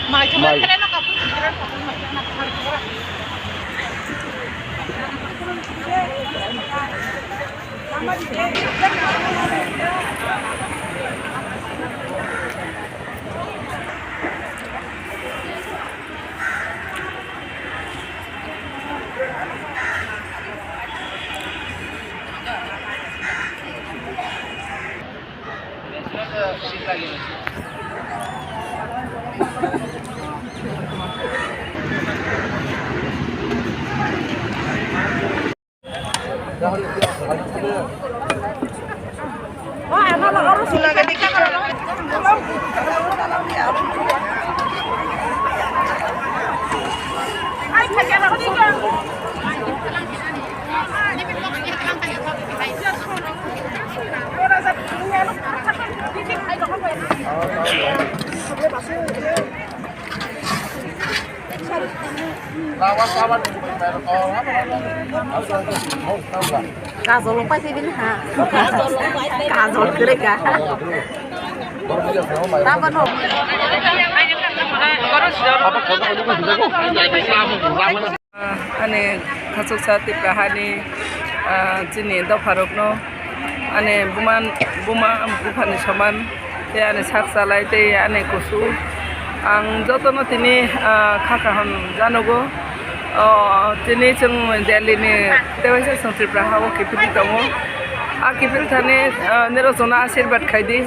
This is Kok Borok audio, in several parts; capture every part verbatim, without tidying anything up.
Mai. Kajol rok paisai bini ha. Kajol kwrwi ka. Tamo no. Ani khachuksa Tipra hani, ah, chini dopharokno, ani buma, buma buphani soman, tei ani sak chalai, tei ani kusu. Ang jotono tini, ah, kha kaham janogo. O, tini chwng Delhi ni tewaisa chwng Tripura ha o kiphilwi tongo. A kiphil thani, ah, nirok chwngno asirbat khai di.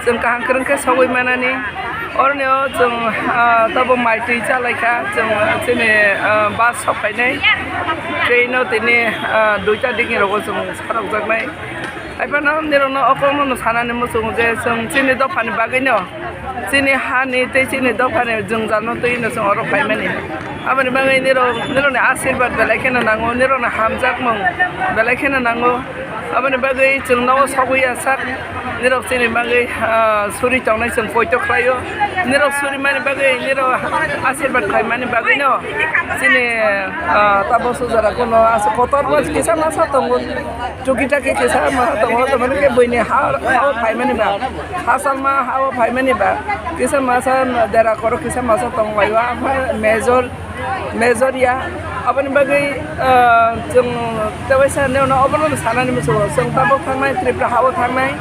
Chwng kaham kwrwng khe sogwi manani. Oroni o chwng, ah, tabuk mai twi cha lai kha. Chwng, ah, chini, ah, bus sok phainai. Train o tini, ah, duita digi rogo chwng sarokjaknai. Haiphano nirokno o kokno no sanani muchungo je chwng chini dophani bagwino, chini hani tei chini dophani jwngjal no twi no chwng oro phaimani. Aboni bagwi nirok, nirokni asirbat belai kheno nango, nirokni hamjakmung belai kheno nango. Aboni bagwi chwng nogo sogwi ya sak, nirok chini bagwi, ah, suri tongnai chwng poito khlaio. Nirok suri mani bagwi, nirok asirbat khlai mani bagwino chini, ah, tabuk sujara kuno aswk kotor bo kisa masa tongo, chuki chaki kisa masa tongo, tamani khe buini ha, ha o phaimani ba, ha salma ha o phaimani ba, kisa masa dera koro kisa masa tonglaio, aphar major Major ya, aboni bagwi, ah, chwng tewaisa nirokno obono sanani muchungo. Chwng tabuk thangnai, Tripura ha-o thangnai,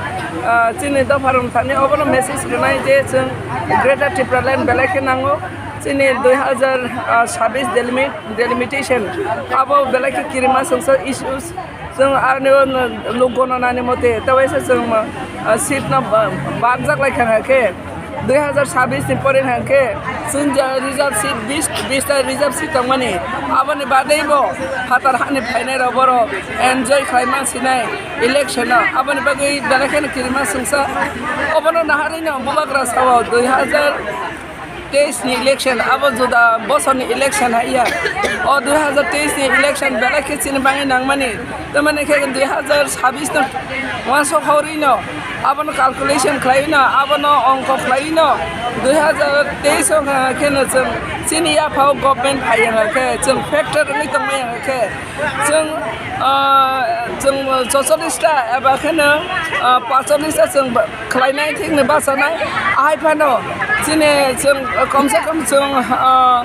ah, chini dopharok thani obono message rwnai je chwng Greater Tipraland belai khe nango. Chini dui hazar sabis delimi-, delimitation abo belai khe kirima chwngsa issues. Chwng ani o look gonanani mote, tewaisa chwng, ah, seat no ba-, banjak lai kha khe, dui hazar sabis ni pore hwnkhe chwng je reserve seat bis, bis ta reserve seat tongmani, aboni bagwi bo phatar hani phainai rok borok enjoy khlai man sinai election no, aboni bagwi belai kheno kirima chwngsa obono naharwi no bubagra sao dui hazar teis ni election, abo juda bosor ni election hai ya. O dui hazar teis ni election belai khe chini bagwi nangmani. Tamani khe dui hazar sabis no uansuk horwi no, abono calculation khlaiwi no, abono ongko khlaiwi no, dui hazar teis o khe no chwng chini yaphao government phai ya khe, chwng factor wngwi tongmani ya khe, chwng, ah, chwng chocholish ta eba kheno, ah, pacholish ta chwng khlainai thikni bachanai, ahai phano chini chwng komse kom chwng, ah,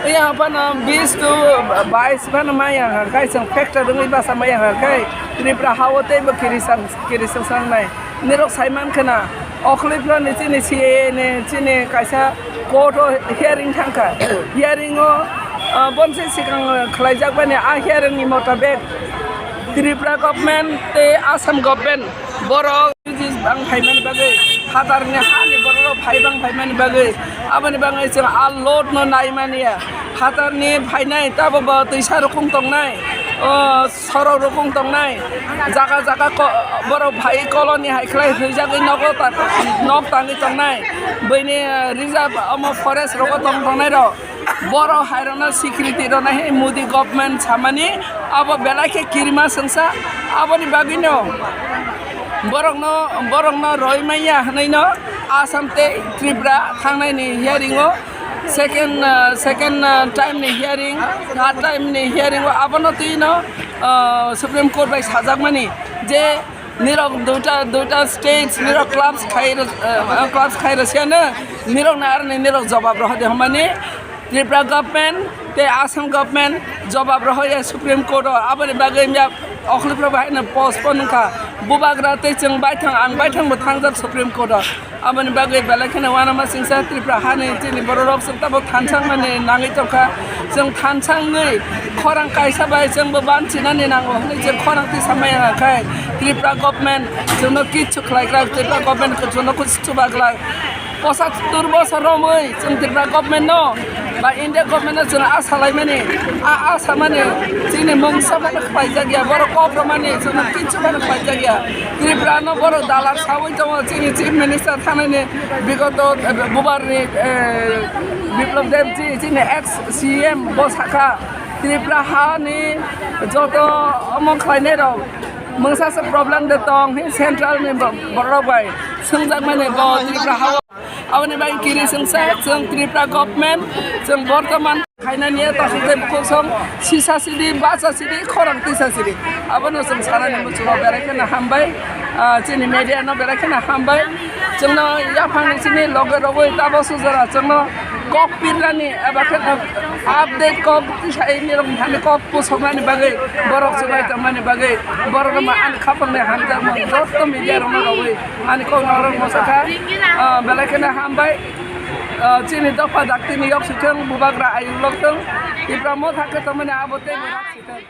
yang phano bis to bais phano maya hwnkhe chwng factor wngwi bachamaya hwnkhe Tripura ha-o teibo kirisang, kirisang sangnai. Nirok saiman khna, okhli phano chini C A A ni chini kaisa court o hearing thangkha. Hearing o, ah, bonsi swkang khlaijak bani a hearing ni motabek Tripura government tei Assam government borok bang phaimani bagwi, phatarni hani borok phai bang phaimani bagwi, aboni bagwi chwng a load no naimani ya. Phatarni phainai tabuk bo twisa rukung tongnai, O, sorok rukung tongnai, jaga jaga ko-, borok phai colony hai khlai hwijagwi nogo ta-, nok tangwi tongnai, buini, eh, reserve omo forest rogo tong tongnai rok, borok hai rokno security rwna hai Modi government samani abo belai khe kirima swngsa, aboni bagwino borokno, borokno roi manya hwnwi no Assam tei Tripura thangnai ni hearing o second, uh, second, uh, time ni hearing, third time ni hearing o abono twi no, uh, Supreme Court bai sajakmani je nirok duita, duita states nirok clubs khai, uh, clubs khai rwsiano nirok na arni nirok jobab rohode hwnmani Tripura government tei Assam government jobab rohoya Supreme Court o, aboni bagwi ya okhliprok bai no postpone wngkha. Bubagra tei chwng baithang, ang baithang bo thangjak Supreme Court o. Aboni bagwi belai kheno uanama singsa Tripura hani chini bororok chwng tabuk thansang mani nangwi tongkha. Chwng thansangwi khorang kaisa bai chwngbo banchinani nango hwnwi chwng khorang tisa maya khai Tripura government chwngno kichu khlai glak, Tripura government chwngno kuchu chuba glak. Pochattor bosor romwi chwng Tripura government no ba India government no chwng asa laimani, a asa mani chini mungsa mano khlaijak ya, borok kok romani chwngno kichu mano khlaijak ya. Tripura no borok dalar sawi tongo, chini chief minister thangnani bigoto, eh, bubar ni, eh, Biplab Deb ji chini ex C M bo sakha Tripura ha ni joto omo khlainai rok mungsa se problem de tong hi central ni bo-, borok bai swngjak mani bo Tripura ha o. Aboni bai kiri sengsa chwng Tripura government chwng bortoman khainani ya ta sujai bukhuk song sisa sidi bacha sidi khorang tisa sidi. Abono chwng sanani muchungo berai kheno hambai, ah, chini media no berai kheno hambai. Chwngno yaphang sini loge rogoi tabo sujara chwngno kok pirnani eba khe update kok tisai nirok hani kok pusoknani bagwi borok chwbai tongmani bagwi borok ma ani khapangni hamjakmung joto media rokno rogoi. Ani kok norok mosakha, ah, belai kheno hambai. Ah, chini dopha daktini yok sithwng, bubagra ayuk lok thwng, Tipra motha khe tongmani abo tei bo rak sithwng.